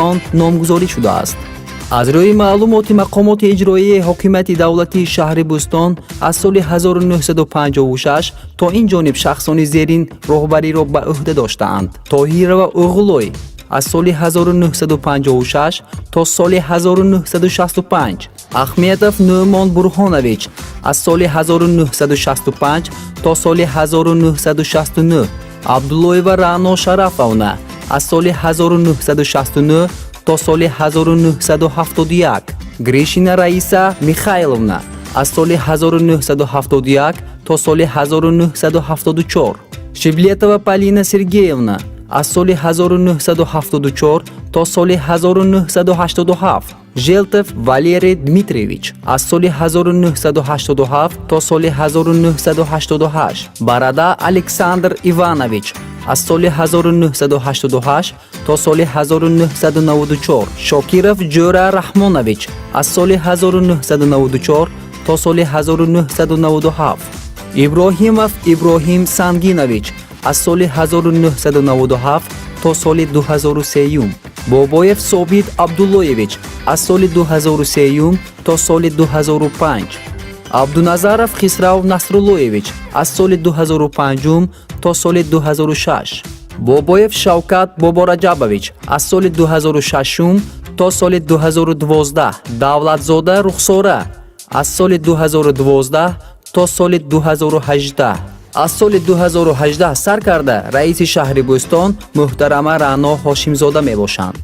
Он номгузорӣ шудааст. Аз рӯи маълумоти мақомоти иҷроияи ҳокимияти давлатии шаҳри Бӯстон, аз соли 1956 то ин ҷониб шахсони зерин роҳбариро ба ӯҳда доштаанд: Тоҳирова Оғлой аз соли 1956 то соли 1965, Ахметов Нӯъмон Бурҳонович аз соли 1965 то соли 1969, Абдуллоева Раъно Шарафовна аз соли 1969 то соли 1971, Гришина Раиса Михайловна аз соли 1971 то соли 1974, Шиблетова Полина Сергеевна аз соли 1974 то соли 1987, Желтов Валерий Дмитриевич аз соли 1987 то соли 1988, Барада Александр Иванович аз соли 1988 то соли 1994, Шокиров Ҷӯра Раҳмонович аз соли 1994 то соли 1997, Иброҳимов Иброҳим Сангинович аз соли 1997 то соли 2003, Бобоев Собит Абдуллоевич аз соли 2003 то соли 2005, Абдуназаров Хисрав Насруллоевич аз соли 2005 то соли 2006, Бобоев Шавкат Бобораҷабович аз соли 2006 то соли 2012, Давлатзода Рухсора аз соли 2012 то соли 2018. Аз соли 2018 сар карда раиси шаҳри Бӯстон муҳтарама Раъно Ҳошимзода мебошанд.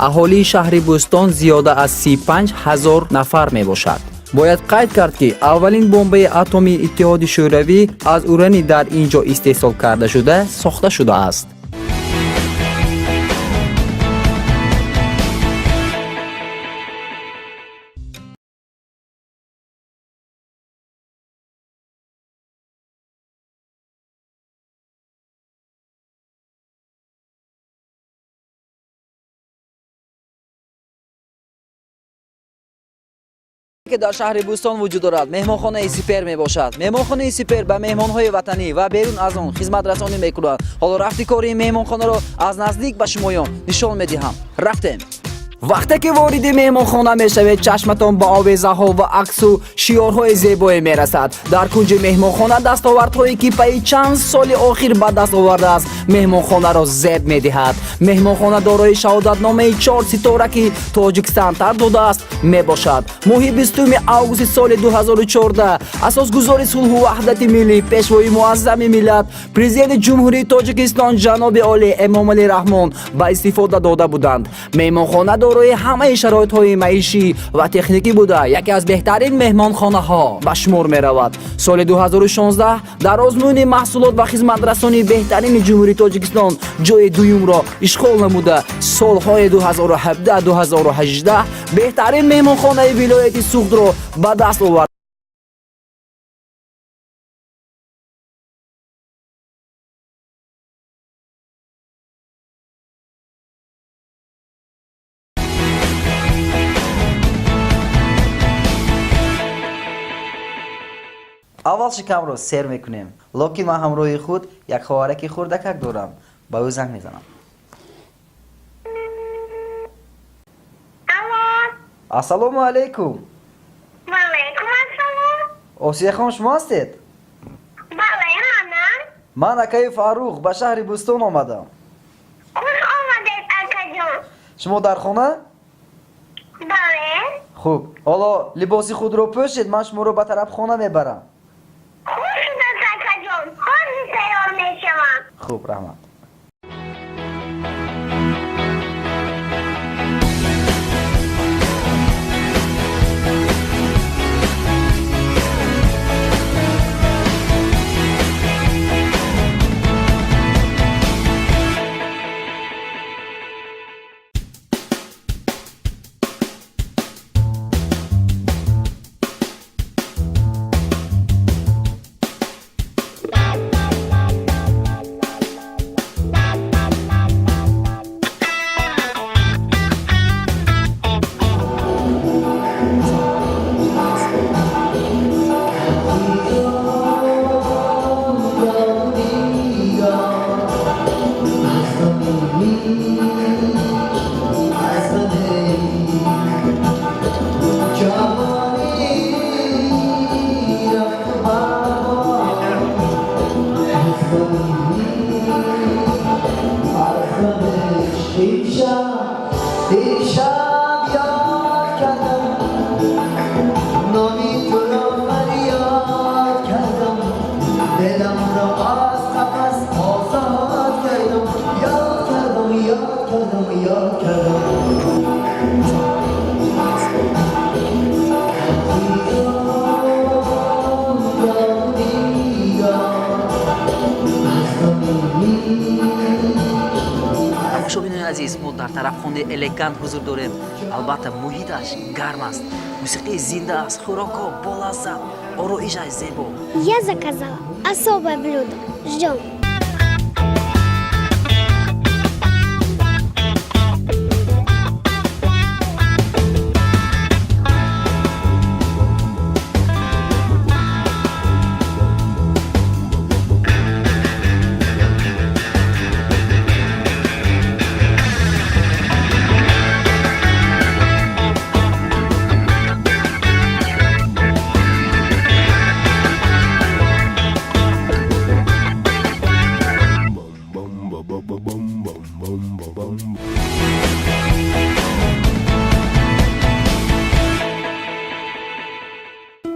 Аҳолии шаҳри Бӯстон зиёда аз 35 ҳазор нафар мебошад. Бояд қайд кард, ки аввалин бомбаи атомии Иттиҳоди Шӯравӣ аз урани дар ин ҷо истеҳсол карда шуда сохта шудааст. Ки дар шаҳри Бӯстон вуҷуд дорад, меҳмонхонаи Сипер мебошад. Меҳмонхонаи Сипер ба меҳмонҳои ватанӣ ва берун аз он хизматрасонӣ мекунад. Ҳоло рафти кори ин меҳмонхонаро аз наздик ба шумоён нишон медиҳам. Рафтем. Вақте ки вориди меҳмонхона мешавед, чашматон ба овезаҳо ва аксу шиёрҳои зебое мерасад. Дар кунҷи меҳмонхона дастовардҳое, ки пайи чанд соли охир ба даст овардааст, меҳмонхонаро зеб медиҳад. Меҳмонхона дорои шаҳодатномаи чор ситора, ки Тоҷикстантар додааст, мебошад. Моҳи 20 августи соли 2014 асосгузори сулҳу ваҳдати миллӣ, Пешвои муаззами миллат, Президенти Ҷумҳурии Тоҷикистон ҷаноби олӣ Эмомалӣ Раҳмон ба истифода дода буданд. Меҳмонхона дорои ҳамаи шароитҳои маишӣ ва техникӣ буда, яке аз беҳтарин меҳмонхонаҳо ба шумор меравад. Соли 2016 дар озмуни маҳсулот ва хизматрасонии беҳтарини Ҷумҳурии Тоҷикистон ҷои дуюмро ишғол намуда, солҳои 2017-2018 беҳтарин меҳмонхонаи вилояти Суғдро ба даст овард. Аввал шикамро сер мекунем, лекин ман ҳамроҳи худ як хоҳараки хурдакак дорам. Ба ӯ занг мезанам. Алло. Ассалому алайкум. Валайкум ассалом. Осияхон шумо ҳастед? Бале, манам. Ман акаи Фаррух, ба шаҳри Бӯстон омадам. Хуш омадед, акаҷон. Шумо дар хона? Бале. Хуб, ҳоло либоси худро пӯшед, ман шуморо ба тарабхона мебарам. Хуш шудааст, акаҷон. Ҳозир тайёр мешавам. Хуб, раҳмат. یاد کردم. Тамошобинони азиз, мо дар тарабхонаи Элегант ҳузур дорем. Албатта, муҳиташ гарм аст, мусиқии зинда аст, хӯрокҳо болаззат, ороишаш зебо. Я заказала особое блюдо. Ждем.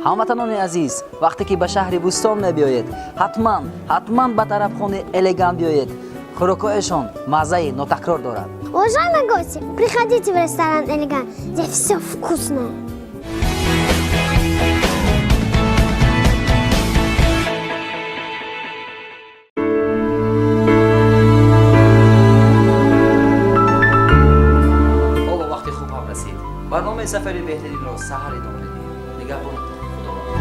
Ҳамватанони азиз, вақте ки ба шаҳри Бӯстон мебиёед, ҳатман, ҳатман ба тарабхонаи Элегант биёед. Хӯрокҳояшон маззаи нотакрор дорад. Уважаемые гости, приходите в ресторан «Элегант», где все вкусное. Ҳоло вақти хуб ҳам расид. Барномаи сафари беҳтаринро саҳар идома медиҳем. Нигаҳбонатон, Худованд.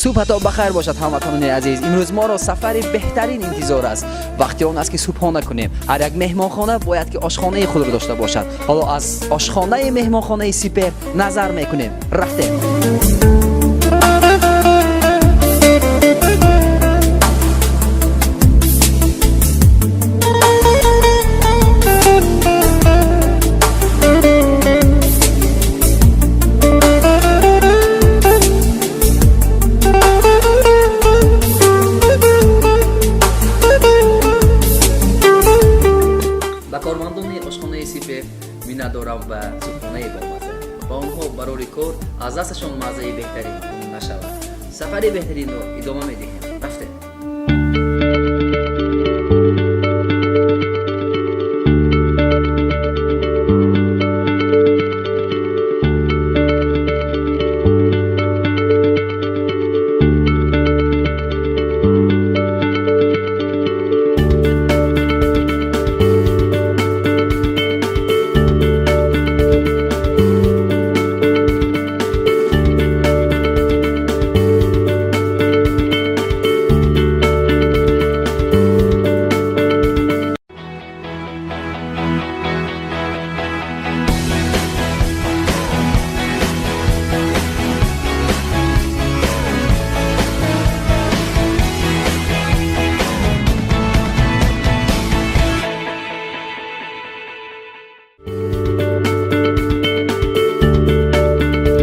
Субҳатон ба хайр бошад, ҳамватанони азиз. Имрӯз моро сафари беҳтарин интизор аст. Вақти он аст, ки субҳона кунем. Ҳар як меҳмонхона бояд ки ошхонаи худро дошта бошад. Ҳоло аз ошхонаи меҳмонхонаи Сипер назар мекунем. Рафтем. Ба кормандони ошхонаи Сипер миннатдорам ва субҳонаи бомазза ба онҳо барори кор, аз дасташон маззаи беҳтарин гум нашавад. Сафари беҳтаринро идома медиҳем. Рафтем.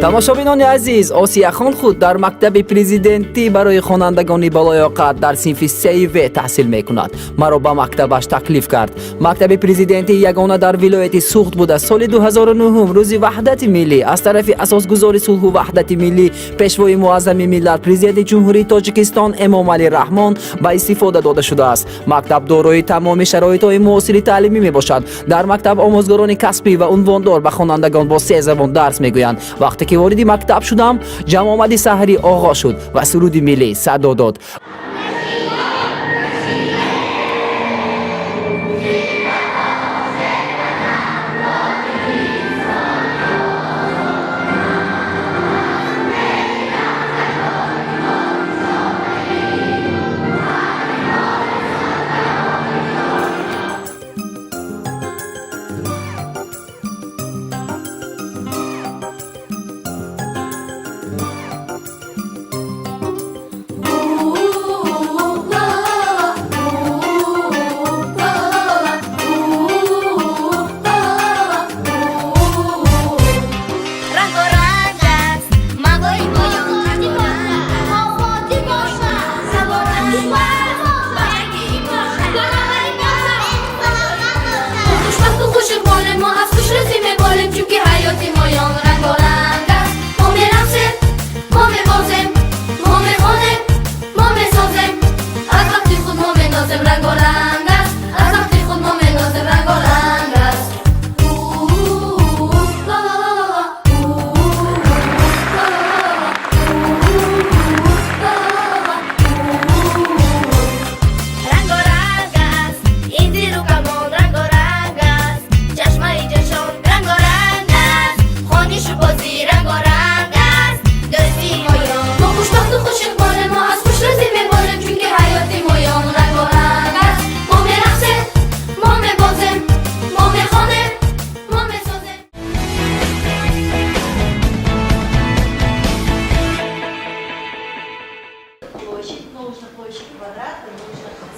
Тамошобинони азиз, Осияхон худ дар мактаби президентӣ барои хонандагони болоёқат дар синфи сев таҳсил мекунад. Маро ба мактабаш таклиф кард. Мактаби президентӣ ягона дар вилояти Суғд буда, соли 2009 рӯзи Ваҳдати миллӣ аз тарафи асосгузори сулҳу ваҳдати миллӣ, пешвои муаззами миллат, Президенти Ҷумҳурии Тоҷикистон Эмомалӣ Раҳмон ба истифода дода шудааст. Мактаб дорои тамоми шароитҳои муосири таълимӣ мебошад. Дар мактаб омӯзгорони касбӣ ва унвондор ба хонандагон бо се забон дарс мегӯянд. Вақте ки вориди мактаб шудам, ҷамъомади саҳарӣ оғоз шуд ва суруди миллӣ садо дод.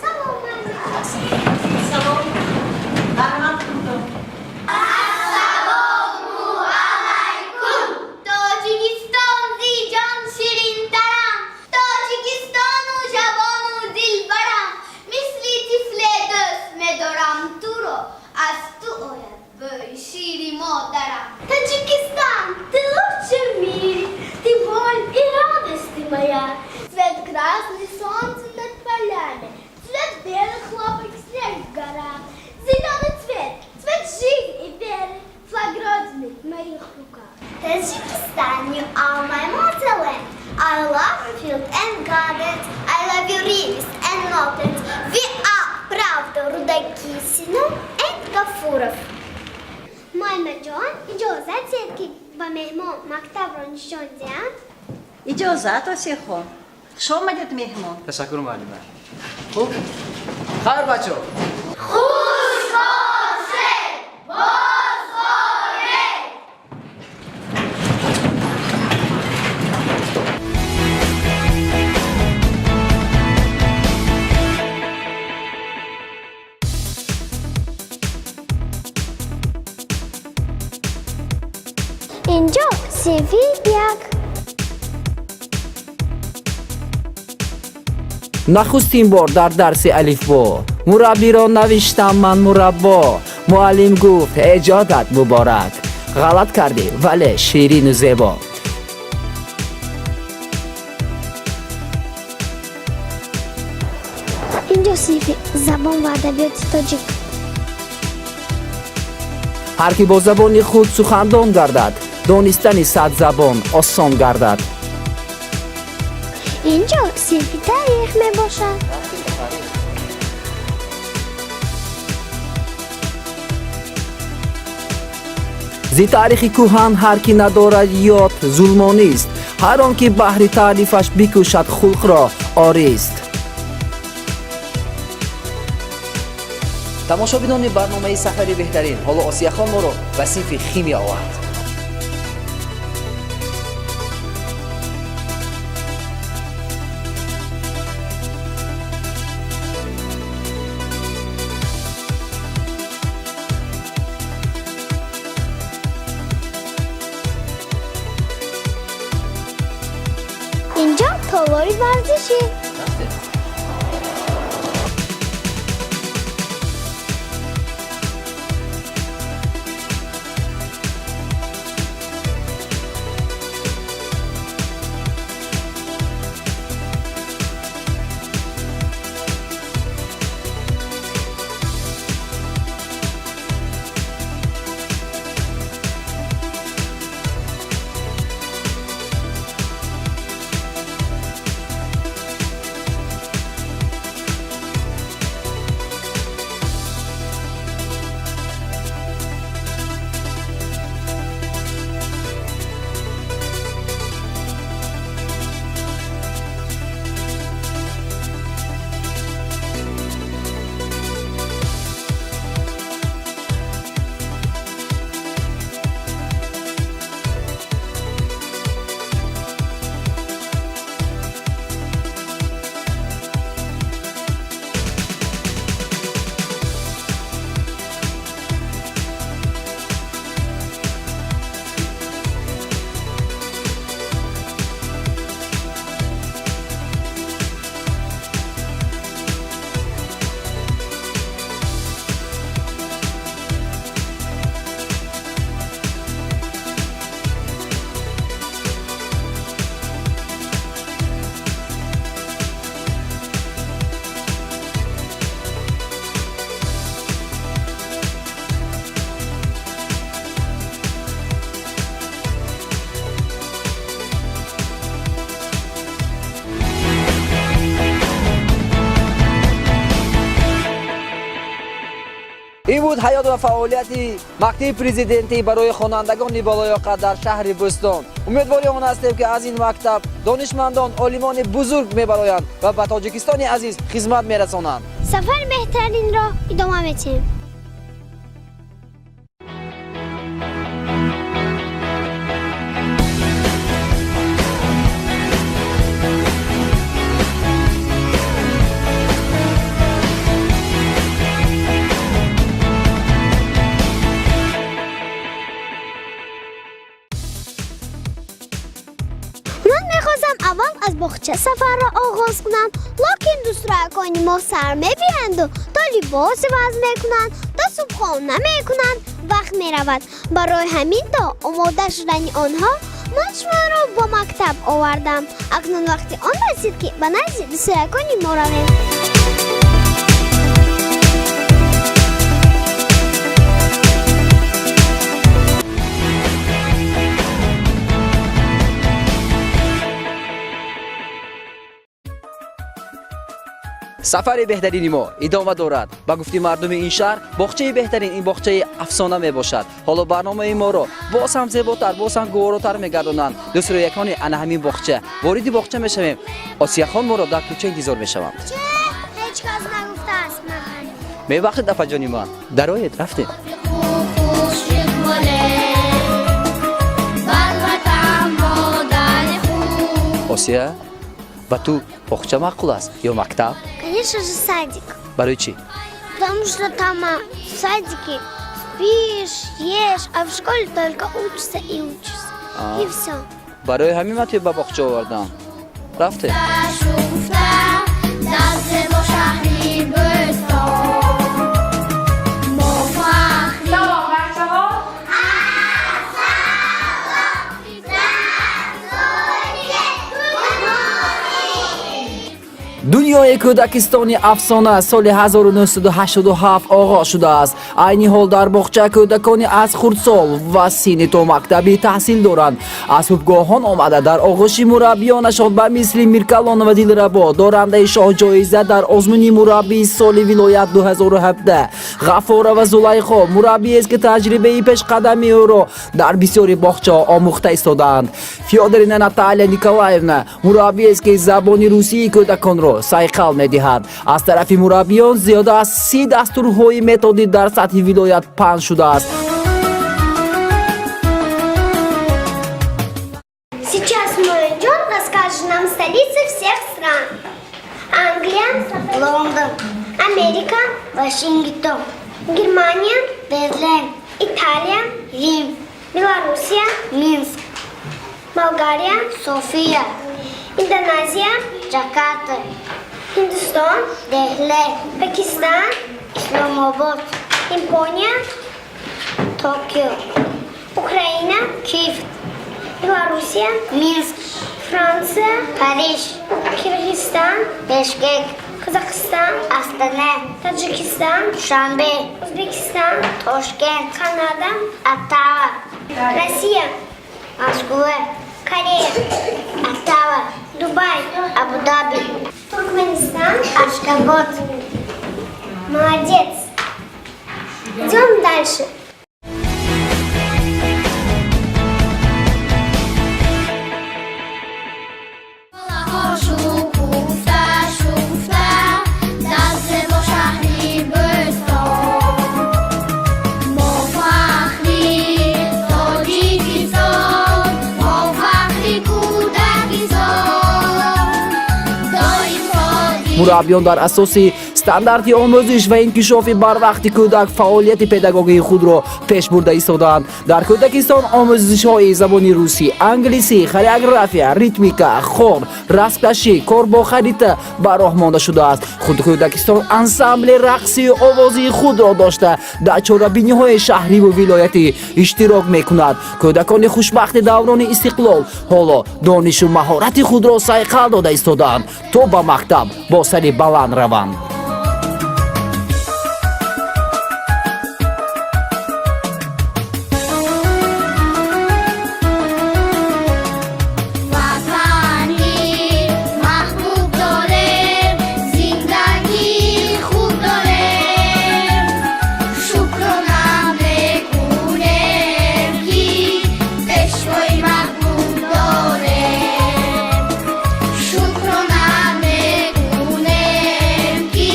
Салом, муаллим. Салом. Раҳмат кунтон. Тоҷикистон зи ҷон ширинтарам, Тоҷикистону ҷавону дилбарам, мисли тифле дӯст медорам туро, аз ту ояд бӯи шири модарам. Таджикистан, ты лучший в мире, ты боль и радость ты моя. Цвет красный солнце над полями, цвет белый хлопок снег в горах, зеленый цвет, цвет жизни и веры, флаг Родины в моих руках. Таджикистан, you are my motherland. I love field and gardens. I love your rivers and mountains. We are proud of Rudaki, Sinom and Gafurov. Муаллимаҷон, иҷозат диҳед, ки ба меҳмон мактабро нишон диҳам. Иҷозат, Осиёхон. Хуш омадед, меҳмон. Ташаккур, муаллима. Хуб, хайр, бачо. Хуш бошед, боз оед. Инҷо синфи як. Нахустин бор дар дарси алифбо мураббиро навиштам ман мураббо. Муаллим гуфт: «Эҷодат муборак, ғалат кардӣ, вале ширину зебо». Инҷо синфи забон ва адабиёти тоҷик. Ҳар ки бо забони худ сухандон гардад, донистани сад забон осон гардад. Инҷо синфи таърих мебошад. Рафтем ба таърих. Зи таърихи кӯҳан ҳар ки надорад ёд, зулмонист. Ҳар он ки баҳри таълифаш бикушад хулқро, орист. Тамошобинони барномаи «Сафари беҳтарин», ҳоло Осияхон моро ба синфи химия овард. Инҷо толори варзишӣ. Рафтем. Ин буд ҳаёт ва фаъолияти мактаби президентӣ барои хонандагони болоёқат дар шаҳри Бӯстон. Умедвори он ҳастем, ки аз ин мактаб донишмандон, олимони бузург мебароянд ва ба Тоҷикистони азиз хизмат мерасонанд. Сафари беҳтаринро идома медиҳем. Боғча сафарро оғоз кунам, лекин дӯстроякони мо сар мебиянду то либос иваз мекунанд, то субҳона мекунанд, вақт меравад. Барои ҳамин то омода шудани онҳо ман шуморо ба мактаб овардам. Акнун вақти он расид, ки ба назди дӯстроякони мо равем. Сафари беҳтарини мо идома дорад. Ба гуфти мардуми ин шаҳр, боғчаи беҳтарин ин боғчаи афсона мебошад. Ҳоло барномаи моро боз ҳам зеботар, боз ҳам гуворотар мегардонанд дӯстроякони ана ҳамин боғча. Вориди боғча мешавем. Осияхон моро дар кӯча интизор мешаванд. Ҳеҷ кас нагуфтааст ман. Мебахшед, апаҷони ман, дароед, рафтем. Хуш иқболе бар ватан модари хуб. Осия, ба ту боғча маъқул аст ё мактаб? Конечно же, садик. Барои чӣ? Потому что там в садике спишь, ешь, а в школе только учишься и учишься. А. И все. Барои ҳамин ман туи ба боғча овардам. Рафтем. Шуфта дар зебо шаҳри Бӯстон мо фахри Салом, бачаҳо. Дунёи кӯдакистони афсона соли 1987 оғоз шудааст. Айни ҳол дар боғча кӯдакони аз хурдсол ва синни томактабӣ таҳсил доранд. Аз субҳгоҳон омада, дар оғӯши мураббиёнашон, ба мисли Миркалонова Дилрабо, дорандаи шоҳҷоиза дар озмуни мураббии соли вилоят 2017, Ғафорова Зулайхо, мураббиест, ки таҷрибаи пешқадами ӯро дар бисёри боғчаҳо омӯхта истодаанд, Фёдорина Наталья Николаевна, мураббиест, ки забони русии кӯдаконро сайқал медиҳад. Аз тарафи мураббиён зиёда аз 30 дастурҳои методӣ дар сатҳи вилоят паҳн шудааст. Сейчас мой Джон расскажет нам столицы всех стран. Англия, Лондон, Америка, Вашингтон, Германия, Берлин, Италия, Рим, Белоруссия, Минск, Болгария, София, Индонезия, Джакарта, Ҳиндустон, Дехли, Пакистан, Исламобод, Япония, Токио, Украина, Киев, Белоруссия, Минск, Франция, Париж, Киргизстан, Бишкек, Казахстан, Астана, Таджикистан, Душанбе, Узбекистан, Тошкент, Канада, Оттава, Россия, Москва, Корея, Оттава, Дубай, Абу-Даби, Туркменистан. Ашхабад. Молодец. Идем дальше. Шукуфта, шукуфта дар зебо шаҳри Бӯстон мо фахри Тоҷикистон, мо фахри кӯдакистон, доим шодӣ. Мураббиён дар асоси стандарти омӯзиш ва инкишофи барвақти кӯдак фаъолияти педагогии худро пеш бурда истодаанд. Дар кӯдакистон омӯзишҳои забони русӣ, англисӣ, хореография, ритмика, хор, расмкашӣ, кор бо харита ба роҳ монда шудааст. Худ кӯдакистон ансамбли рақсию овозии худро дошта, дар чорабиниҳои шаҳриву вилоятӣ иштирок мекунад. Кӯдакони хушбахти даврони истиқлол ҳоло донишу маҳорати худро сайқал дода истодаанд, то ба мактаб бо сари баланд раванд. Ватани маҳбуб дорем, зиндагии хуб дорем, шукрона мекунем, ки пешвои маҳбуб дорем, шукрона мекунем, ки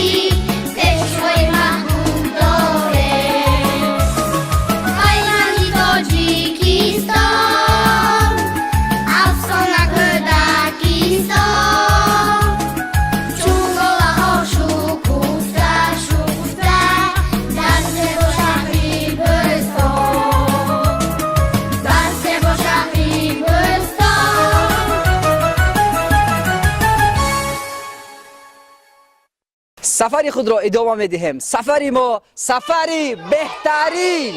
Сафари худро идома медиҳем. Сафари мо сафари беҳтарин.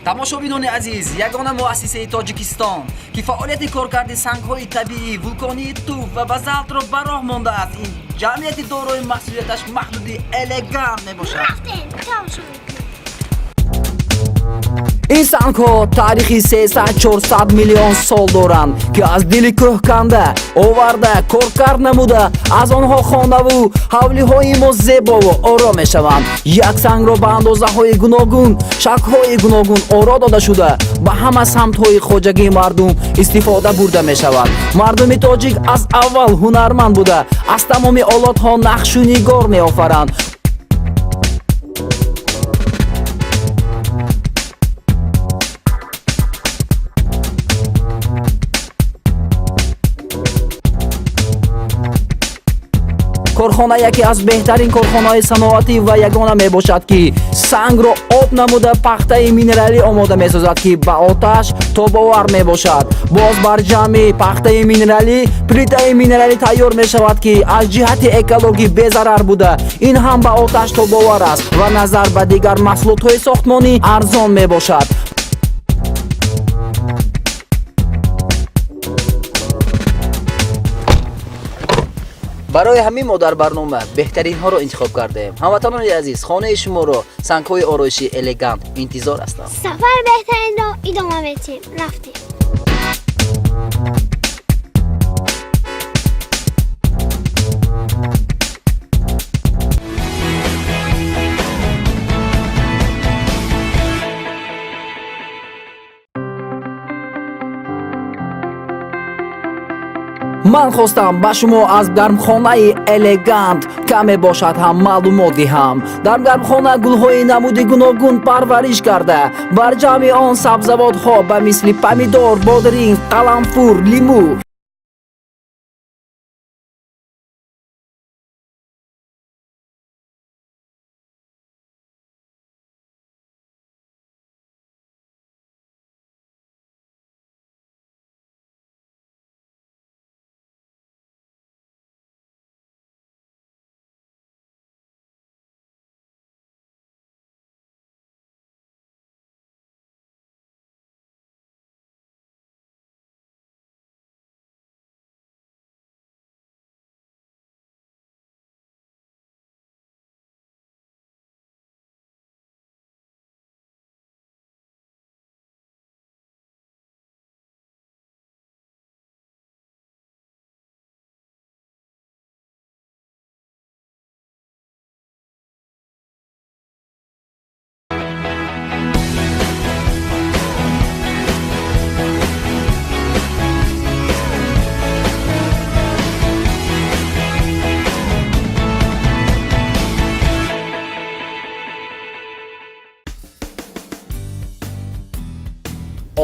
Тамошобинони азиз, ягона муассисаи Тоҷикистон, ки фаъолияти коркарди сангҳои табиӣ, вулконии туф ва базалтро ба роҳ мондааст, ин ҷамъияти дорои масъулияташ маҳдуди Элегант мебошад. Рафтем, тамошо мекунем. Ин сангҳо таърихи 300-400 миллион сол доранд, ки аз дили кӯҳ канда оварда, коркард намуда, аз онҳо хонаву ҳавлиҳои мо зебову оро мешаванд. Як сангро ба андозаҳои гуногун, шаклҳои гуногун оро дода шуда, ба ҳама самтҳои хоҷагии мардум истифода бурда мешавад. Мардуми тоҷик аз аввал ҳунарманд буда, аз тамоми олотҳо нақшу нигор меофаранд. Корхона яке аз беҳтарин корхонаҳои саноатӣ ва ягона мебошад, ки сангро об намуда пахтаи минералӣ омода месозад, ки ба оташ тобовар мебошад. Боз бар ҷамъи пахтаи минералӣ плитаи минералӣ тайёр мешавад, ки аз ҷиҳати экологӣ безарар буда, ин ҳам ба оташ тобовар аст ва назар ба дигар маҳсулотҳои сохтмонӣ арзон мебошад. Барои ҳамин мо дар барнома беҳтаринҳоро интихоб кардаем. Ҳамватанони азиз, хонаи шуморо сангҳои ороиши Элегант интизор ҳастанд. Сафар беҳтаринро идома медиҳем. Рафтем. Ман хостам ба шумо аз гармхонаи Элегант каме бошад ҳам маълумот диҳам. Дар гармхона гулҳои намуди гуногун парвариш карда, бар ҷамъи он сабзавотҳо ба мисли помидор, бодринг, қаламфур, лимӯ.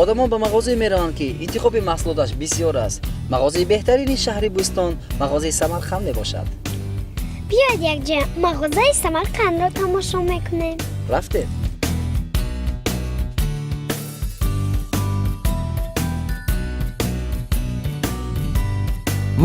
Одамон ба мағозае мераванд, ки интихоби маҳсулоташ бисёр аст. Мағозаи беҳтарини шаҳри Бӯстон мағозаи Самарқанд мебошад. Биёед, якҷоя мағозаи Самарқандро тамошо мекунем. Рафтем.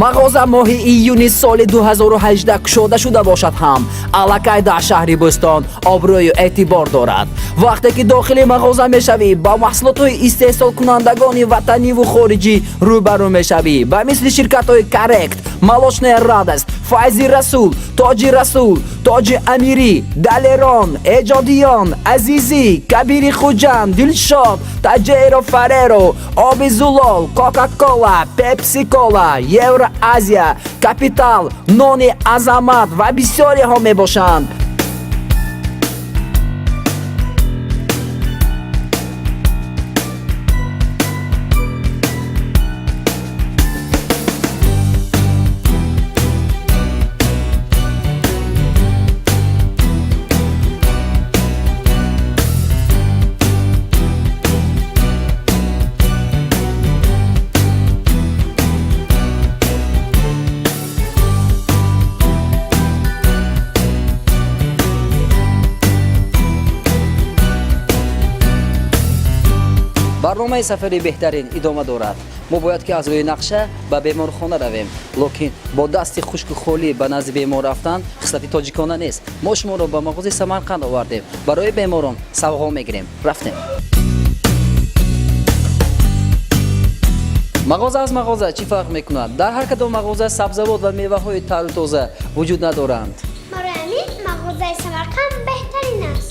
Мағоза моҳи июни соли 2018 кушода шуда бошад ҳам, аллакай дар шаҳри Бӯстон обрӯю эътибор дорад. Вақте ки дохили мағоза мешавӣ, ба маҳсулотҳои истеҳсолкунандагони ватаниву хориҷӣ рӯбарӯ мешавӣ, ба мисли ширкатҳои Коррект, Молочная радость, Файзи Расул, Тоҷи Расул, Тоҷи Амирӣ, Далерон, Эҷодиён, Азизӣ, Кабири Хуҷанд, Дилшод, Таҷеро Фареро, Оби Зулол, Кока-Кола, Пепси-Кола, Евроазия, Капитал, Нони Азамат ва бисёриҳо мебошанд. Барномаи сафари беҳтарин идома дорад. Мо бояд ки аз рӯи нақша ба беморхона равем, лекин бо дасти хушку холӣ ба назди бемор рафтан хислати тоҷикона нест. Мо шуморо ба мағозаи Самарқанд овардем, барои беморон савғо мегирем. Рафтем. Мағоза аз мағоза чӣ фарқ мекунад? Дар ҳар кадом мағоза сабзавот ва меваҳои тару тоза вуҷуд надоранд. Барои ҳамин мағозаи Самарқанд беҳтарин аст.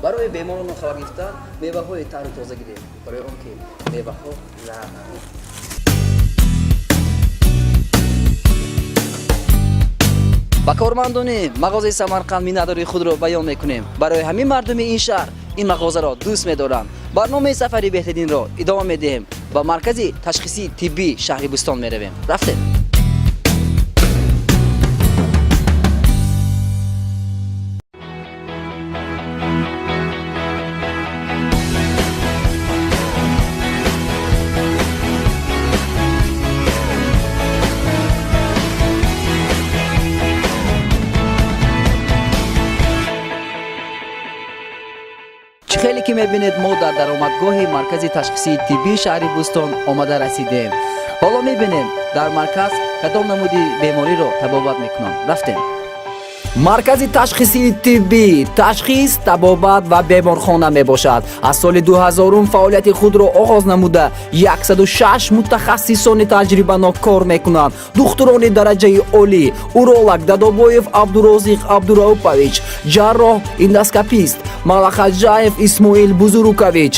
Барои беморону хабар гирифтан меваҳои тару тоза гирем, барои он ки меваҳо зарар надоранд. Ба кормандони мағозаи Самарқанд миннатдории худро баён мекунем. Барои ҳамин мардуми ин шаҳр ин мағозаро дӯст медоранд. Барномаи сафари беҳтаринро идома медиҳем, ба маркази ташхисии тиббии шаҳри Бӯстон меравем. Рафтем. Чӣ хеле ки мебинед, мо дар даромадгоҳи маркази ташхисии тиббии шаҳри Бӯстон омада расидем. Ҳоло мебинем, дар марказ кадом намуди бемориро табобат мекунанд. Рафтем. Маркази ташхисии тиббӣ ташхис, табобат ва беморхона мебошад. Аз соли 2000 фаъолияти худро оғоз намуда, 106 мутахассисони таҷрибанок кор мекунанд. Духтурони дараҷаи олӣ: уролог Дадобоев Абдурозиқ Абдураупович, ҷарроҳ эндоскопист Малахаҷаев Исмоил Бузурукович,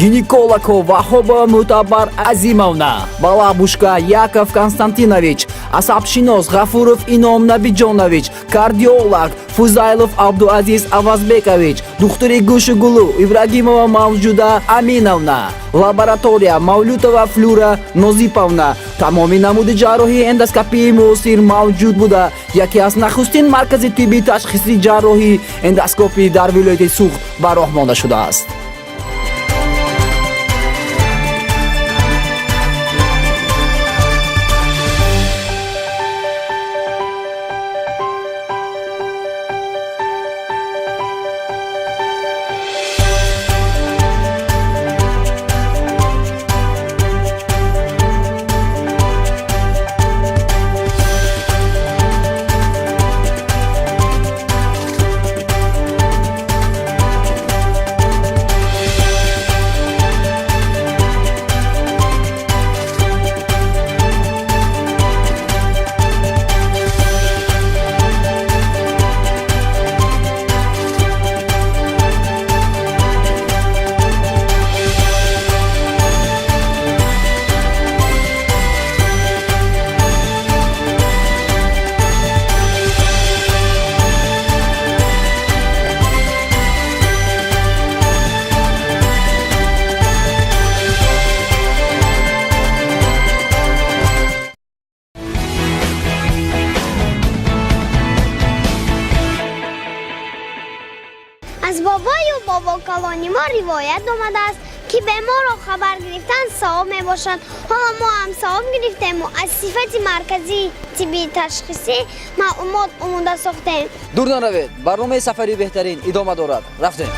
гинеколог Ваҳобова Мӯътабар Азимовна, Балабушка Яков Константинович, асабшинос Ғафуров Ином Набиҷонович, кардиолог Фузайлов Абдуазиз Авазбекович, духтури гӯшу гулӯ Ибрагимова Мавҷуда Аминовна, лаборатория Мавлютова Флюра Нозиповна. Тамоми намуди ҷарроҳии эндоскопии муосир мавҷуд буда, яке аз нахустин маркази тиббии ташхиси ҷарроҳӣ эндоскопӣ дар вилояти Суғд ба роҳ монда шудааст. Аз бобою бобокалони мо ривоят омадааст, ки беморро хабар гирифтан савоб мебошад. Ҳоло мо ҳам савоб гирифтему аз сифати марказии тиббии ташхисӣ маълумот омода сохтем. Дур наравед, барномаи сафари беҳтарин идома дорад. Рафтем.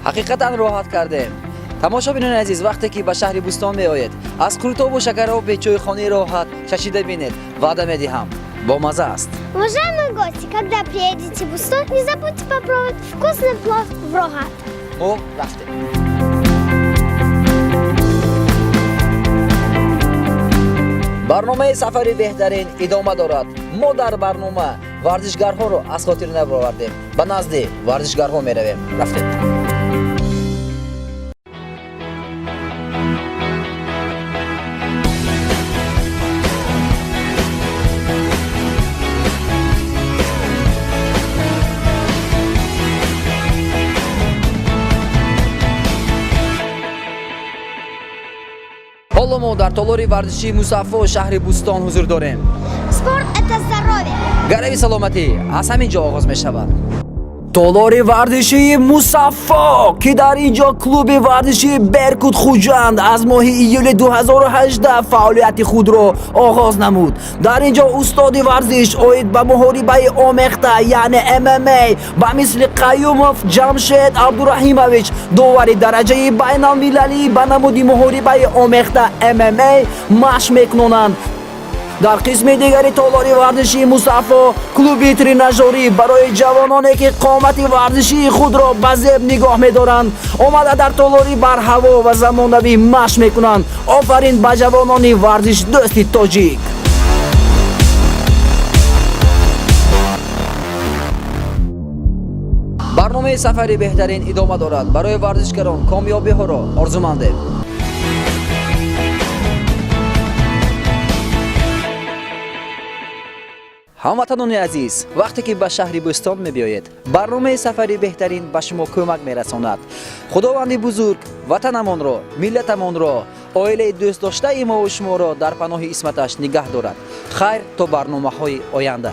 Ҳақиқатан роҳат кардем. Тамошобинони азиз, вақте ки ба шаҳри Бӯстон меоед, аз қурутобу шакароби чойхонаи Роҳат чашида бинед. Ваъда медиҳам, бомаза аст. Уважаемые гости, когда приедете в Бустон, не забудьте попробовать вкусный плов в Рохат. Мо рафтем. Барномаи Сафари беҳтарин идома дорад. Мо дар барнома варзишгарҳоро аз хотир набаровардем. Ба назди варзишгарҳо меравем. Рафтем. Ҳоло мо дар толори варзишии Мусаффо шаҳри Бӯстон ҳузур дорем. Спорт – это здоровье. Гарави саломатӣ аз ҳамин ҷо оғоз мешавад. Толори варзишии Мусаффо, ки дар ин ҷо клуби варзишии Беркут Хуҷанд аз моҳи июли 2018 фаъолияти худро оғоз намуд. Дар ин ҷо устоди варзиш оид ба муҳорибаи омехта, яъне ММА, ба мисли Қаюмов Ҷамшед Абдураҳимович, довари дараҷаи байналмилалӣ ба намуди муҳорибаи омехта ММА, машқ мекунонанд. Дар қисми дигари толори варзишии Мусаффо клуби тренажёрӣ барои ҷавононе, ки қомати варзишии худро ба зеб нигоҳ медоранд, омада дар толори барҳаво ва замонавӣ машқ мекунанд. Офарин ба ҷавонони варзишдӯсти тоҷик! Барномаи Сафари беҳтарин идома дорад. Барои варзишгарон комёбиҳоро орзумандем. Ҳамватанони азиз, вақте ки ба шаҳри Бӯстон мебиёед, барномаи Сафари беҳтарин ба шумо кӯмак мерасонад. Худованди бузург ватанамонро, миллатамонро, оилаи дӯстдоштаи мову шуморо дар паноҳи исматаш нигаҳ дорад. Хайр, то барномаҳои оянда.